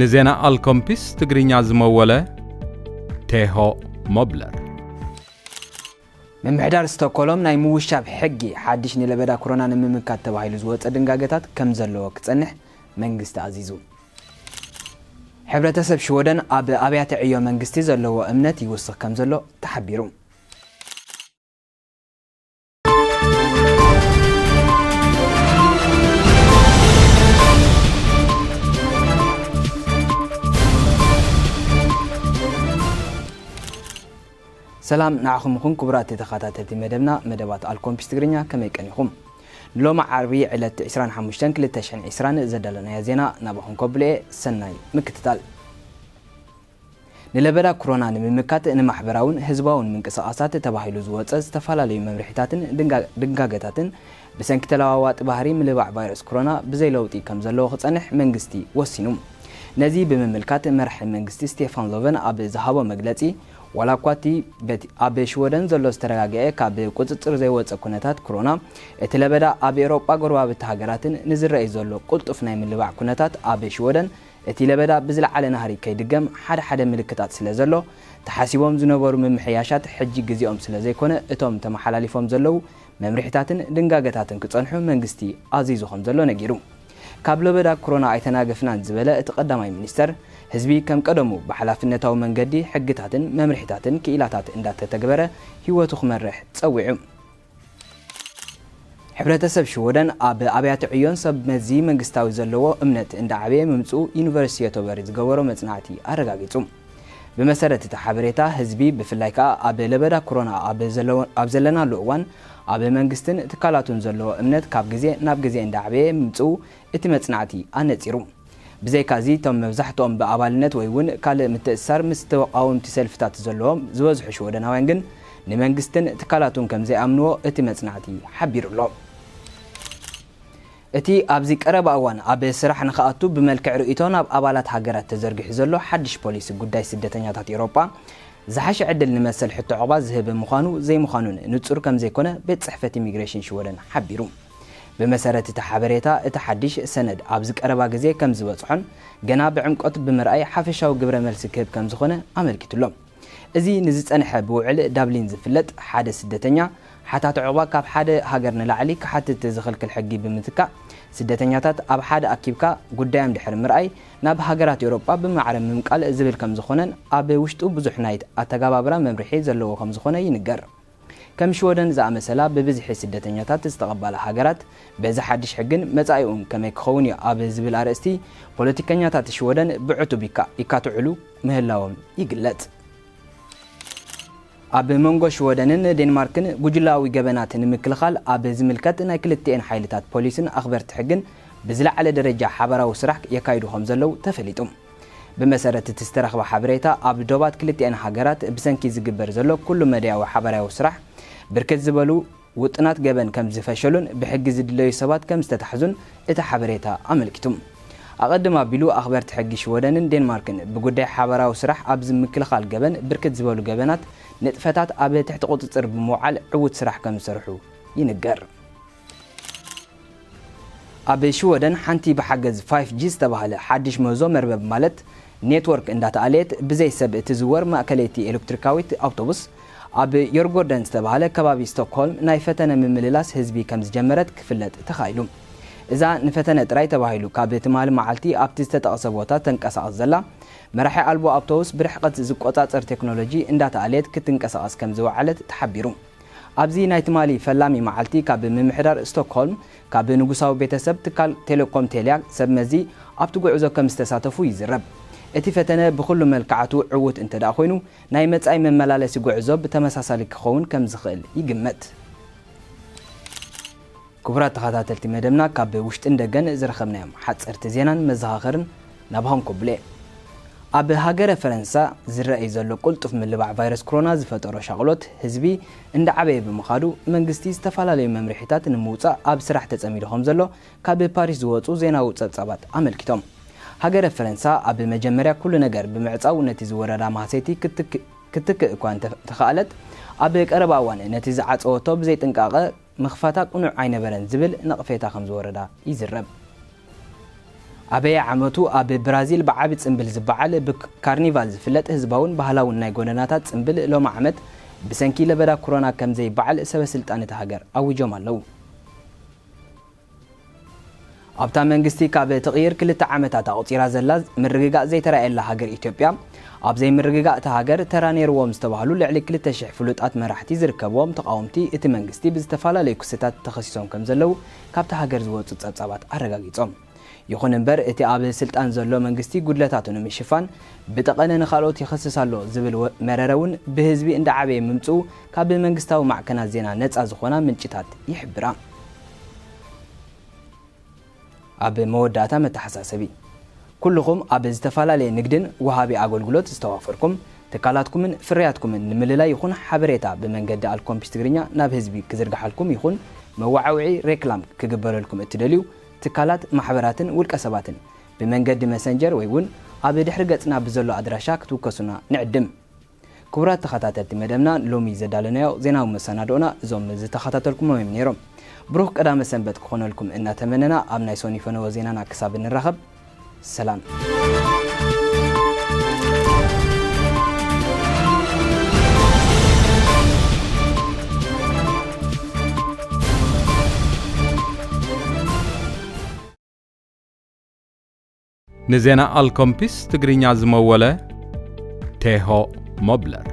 ንዜና ኣልኮምፒስ ትግርኛ ዝመወለ ቴሆ ሞብለር። ምምሕዳር ስቶኮሎም ናይ ምውሻብ ሕጊ ሓድሽ ንለበዳ ኮሮና ንምምካት ተባሂሉ ዝወጸ ድንጋገታት ከም ዘለዎ ክጸንሕ መንግስቲ ኣዚዙ። ሕብረተሰብ ሽወደን ኣብ ኣብያተ ዕዮ መንግስቲ ዘለዎ እምነት ይውስኽ ከም ዘሎ ተሓቢሩ። ሰላም ንዓኹም ይኹን ክቡራት ተኸታተልቲ መደብና፣ መደባት ኣልኮምፒስ ትግርኛ፣ ከመይ ቀኒኹም? ንሎሚ ዓርቢ ዕለት ዕስራን ሓሙሽተን ክልተ ሽሕን ዕስራን ዘዳለናዮ ዜና ናባኹም ከብሎ እየ። ሰናይ ምክትታል። ንለበዳ ኮሮና ንምምካት ንማሕበራውን ህዝባውን ምንቅስቓሳት ተባሂሉ ዝወጸ ዝተፈላለዩ መምርሒታትን ድንጋ-፣ ድንጋገታትን ብሰንኪ ተለዋዋጢ ባህሪ ምልባዕ ቫይረስ ኮሮና ብዘይ ለውጢ ከም ዘለዎ ክጸንሕ መንግስቲ ወሲኑ። ነዚ ብምምልካት መራሒ መንግስቲ ስቴፋን ሎቨን ኣብ ዝሃቦ መግለጺ፣ ዋላ እኳ እቲ በቲ ኣብ ሽወደን ዘሎ ዝተረጋግአ ካብ ቁጽጽር ዘይወጸ ኩነታት ኮሮና፣ እቲ ለበዳ ኣብ ኤውሮጳ ጎረባብቲ ሃገራትን ንዝረኣይ ዘሎ ቅልጡፍ ናይ ምልባዕ ኩነታት ኣብ ሽወደን እቲ ለበዳ ብዝለዓለ ናህሪ ከይድገም ሓደ ሓደ ምልክታት ስለ ዘሎ፣ ተሓሲቦም ዝነበሩ ምምሕያሻት ሕጂ ግዜኦም ስለ ዘይኮነ፣ እቶም ተመሓላሊፎም ዘለዉ መምርሒታትን ድንጋገታትን ክጸንሑ መንግስቲ ኣዚዙ ከም ዘሎ ነጊሩ። ካብ ለበዳ ኮሮና ኣይተናገፍናን ዝበለ እቲ ቀዳማይ ሚኒስተር፣ ህዝቢ ከም ቀደሙ ብሓላፍነታዊ መንገዲ ሕግታትን መምርሒታትን ክኢላታት እንዳተተግበረ ህይወቱ ክመርሕ ጸዊዑ። ሕብረተሰብ ሽወደን ኣብ ኣብያተ ዕዮን ሰብ መዚ መንግስታዊ ዘለዎ እምነት እንዳዓበየ ምምጽኡ ዩኒቨርሲቲ ዮቶበሪ ዝገበሮ መጽናዕቲ ኣረጋጊጹ። ብመሰረት እቲ ሓበሬታ፣ ህዝቢ ብፍላይ ከኣ ኣብ ለበዳ ኮሮና ኣብ ዘለዎ-፣ ኣብ ዘለናሉ እዋን ኣብ መንግስትን ትካላቱን ዘለዎ እምነት ካብ ግዜ ናብ ግዜ እንዳዓበየ ምምጽኡ እቲ መጽናዕቲ ኣነጺሩ። ብዘይካዚ፣ እቶም መብዛሕትኦም ብኣባልነት ወይ እውን ካልእ ምትእስሳር ምስ ተቃወምቲ ሰልፍታት ዘለዎም ዝበዝሑ ሽወደናውያን ግን ንመንግስትን ትካላቱን ከም ዘይኣምንዎ እቲ መጽናዕቲ ሓቢሩ ኣሎ። እቲ ኣብዚ ቀረባ እዋን ኣብ ስራሕ ንኽኣቱ ብመልክዕ ርእይቶ ናብ ኣባላት ሃገራት ተዘርጊሑ ዘሎ ሓድሽ ፖሊሲ ጉዳይ ስደተኛታት ኤውሮጳ፣ ዝሓሸ ዕድል ንመሰል ሕቶ ዑቕባ ዝህብ ምዃኑ ዘይምዃኑን ንጹር ከም ዘይኮነ ቤት ጽሕፈት ኢሚግሬሽን ሽወደን ሓቢሩ። ብመሰረት እቲ ሓበሬታ፣ እቲ ሓድሽ ሰነድ ኣብዚ ቀረባ ግዜ ከም ዝበጽሖን ገና ብዕምቆት ብምርኣይ ሓፈሻዊ ግብረ መልሲ ክህብ ከም ዝኾነ ኣመልኪቱ ኣሎ። እዚ ንዝጸንሐ ብውዕል ዳብሊን ዝፍለጥ ሓደ ስደተኛ ሓታት ዑቕባ ካብ ሓደ ሃገር ንላዕሊ ክሓትት ዝኽልክል ሕጊ ብምትካእ፣ ስደተኛታት ኣብ ሓደ ኣኪብካ ጉዳዮም ድሕሪ ምርኣይ ናብ ሃገራት ኤውሮጳ ብማዕረ ምምቃል ዝብል ከም ዝኾነን ኣብ ውሽጡ ብዙሕ ናይ ኣተጋባብራ መምርሒ ዘለዎ ከም ዝኾነ ይንገር። ከም ሽወደን ዝኣመሰላ ብብዝሒ ስደተኛታት ዝተቐባላ ሃገራት፣ በዚ ሓድሽ ሕግን መጻኢኡን ከመይ ክኸውን እዩ ኣብ ዝብል ኣርእስቲ፣ ፖለቲከኛታት ሽወደን ብዕቱብ ይካ-፣ ይካትዑሉ ምህላዎም ይግለጽ። ኣብ መንጎ ሽወደንን ዴንማርክን ጉጅላዊ ገበናት ንምክልኻል ኣብ ዝምልከት ናይ ክልቲኤን ሓይልታት ፖሊስን ኣኽበርቲ ሕግን ብዝለዓለ ደረጃ ሓባራዊ ስራሕ የካይዱ ከም ዘለዉ ተፈሊጡ። ብመሰረት እቲ ዝተረኽበ ሓበሬታ፣ ኣብ ዶባት ክልቲኤን ሃገራት ብሰንኪ ዝግበር ዘሎ ኩሉ መዳያዊ ሓባራዊ ስራሕ፣ ብርክት ዝበሉ ውጥናት ገበን ከም ዝፈሸሉን ብሕጊ ዝድለዩ ሰባት ከም ዝተታሕዙን እቲ ሓበሬታ ኣመልኪቱ። ኣቐድም ኣቢሉ፣ ኣኽበርቲ ሕጊ ሽወደንን ዴንማርክን ብጉዳይ ሓባራዊ ስራሕ ኣብ ምክልኻል ገበን ብርክት ዝበሉ ገበናት ንጥፈታት ኣብ ትሕቲ ቁጽጽር ብምውዓል ዕዉት ስራሕ ከም ዝሰርሑ ይንገር። ኣብ ሽወደን ሓንቲ ብሓገዝ ፋይፍ ጂ ዝተባህለ ሓድሽ ምህዞ መርበብ ማለት ኔትወርክ እንዳተኣለየት ብዘይ ሰብ እትዝወር ማእከለይቲ ኤሌክትሪካዊት ኣውቶቡስ ኣብ ዮርጎርደን ዝተባህለ ከባቢ ስቶክሆልም ናይ ፈተነ ምምልላስ ህዝቢ ከም ዝጀመረት ክፍለጥ ተኻኢሉ። እዛ ንፈተነ ጥራይ ተባሂሉ ካብ ትማሊ መዓልቲ ኣብቲ ዝተጠቕሰ ቦታ ተንቀሳቐስ ዘላ መራሒ ኣልቦ ኣውቶቡስ ብርሕቐት ዝቆጻጸር ቴክኖሎጂ እንዳተኣለየት ክትንቀሳቐስ ከም ዝወዓለት ተሓቢሩ። ኣብዚ ናይ ትማሊ ፈላሚ መዓልቲ ካብ ምምሕዳር ስቶክሆልም፣ ካብ ንጉሳዊ ቤተሰብ ትካል ቴሌኮም ቴልያ ሰብ መዚ ኣብቲ ጉዕዞ ከም ዝተሳተፉ ይዝረብ። እቲ ፈተነ ብኹሉ መልክዓቱ ዕዉት እንተ ደኣ ኮይኑ፣ ናይ መጻኢ መመላለሲ ጉዕዞ ብተመሳሳሊ ክኸውን ከም ዝኽእል ይግመት። ክቡራት ተኸታተልቲ መደብና፣ ካብ ውሽጥን ደገን ዝረኸብናዮም ሓጸርቲ ዜናን መዘኻኸርን ናባኹም ከብሎ እየ። ኣብ ሃገረ ፈረንሳ ዝረኣይ ዘሎ ቅልጡፍ ምልባዕ ቫይረስ ኮሮና ዝፈጠሮ ሻቕሎት ህዝቢ እንዳዓበየ ብምኻዱ፣ መንግስቲ ዝተፈላለዩ መምርሒታት ንምውጻእ ኣብ ስራሕ ተጸሚዱ ከም ዘሎ ካብ ፓሪስ ዝወጹ ዜናዊ ጸብጻባት ኣመልኪቶም። ሃገረ ፈረንሳ ኣብ መጀመርያ ኩሉ ነገር ብምዕጻው ነቲ ዝወረዳ ማህሰይቲ ክትክ-፣ ክትክእ እኳ እንተ-፣ እንተኸኣለት፣ ኣብ ቀረባ እዋን ነቲ ዝዓጸወቶ ብዘይጥንቃቐ ምኽፋታ ቅኑዕ ኣይነበረን ዝብል ነቕፌታ ከም ዝወረዳ ይዝረብ። ኣበየ ዓመቱ ኣብ ብራዚል ብዓቢ ጽምብል ዝበዓል ብካርኒቫል ዝፍለጥ ህዝባውን ባህላውን ናይ ጎደናታት ጽምብል ሎሚ ዓመት ብሰንኪ ለበዳ ኮሮና ከም ዘይበዓል ሰበ ስልጣን እታ ሃገር ኣዊጆም ኣለዉ። ኣብታ መንግስቲ ካብ ትቕይር ክልተ ዓመታት ኣቑጺራ ዘላ ምርግጋእ ዘይተራእየላ ሃገር ኢትዮጵያ፣ ኣብ ዘይምርግጋእ እታ ሃገር ተራ ነይርዎም ዝተባህሉ ልዕሊ ክልተ ሽሕ ፍሉጣት መራሕቲ ዝርከብዎም ተቓወምቲ እቲ መንግስቲ ብዝተፈላለዩ ክስታት ተኸሲሶም ከም ዘለዉ ካብታ ሃገር ዝወጹ ጸብጻባት ኣረጋጊጾም። ይኹን እምበር እቲ ኣብ ስልጣን ዘሎ መንግስቲ ጉድለታቱ ንምሽፋን ብጠቐነ ንኻልኦት ይኸስስ ኣሎ ዝብል ወ-፣ መረረ እውን ብህዝቢ እንዳዓበየ ምምጽኡ ካብ መንግስታዊ ማዕከናት ዜና ነጻ ዝኾና ምንጭታት ይሕብራ። ኣብ መወዳእታ መተሓሳሰቢ። ኩልኹም ኣብ ዝተፈላለየ ንግድን ወሃቢ ኣገልግሎት ዝተዋፈርኩም፣ ትካላትኩምን ፍርያትኩምን ንምልላይ ይኹን ሓበሬታ ብመንገዲ ኣልኮምፒስ ትግርኛ ናብ ህዝቢ ክዝርግሓልኩም ይኹን መዋዓውዒ ሬክላም ክግበረልኩም እትደልዩ ትካላት፣ ማሕበራትን ውልቀ ሰባትን ብመንገዲ መሰንጀር ወይ እውን ኣብ ድሕሪ ገጽና ብዘሎ ኣድራሻ ክትውከሱና ንዕድም። ክቡራት ተኸታተልቲ መደብና፣ ሎሚ ዘዳለናዮ ዜናዊ መሰናድኦና እዞም ዝተኸታተልኩሞም እዮም ነይሮም። ብሩኽ ቀዳመ ሰንበት ክኾነልኩም እናተመነና፣ ኣብ ናይ ሶኒ ፈነወ ዜናና ክሳብ እንራኸብ፣ ሰላም። ንዜና ኣልኮምፒስ ትግርኛ ዝመወለ ቴሆ ሞብለር።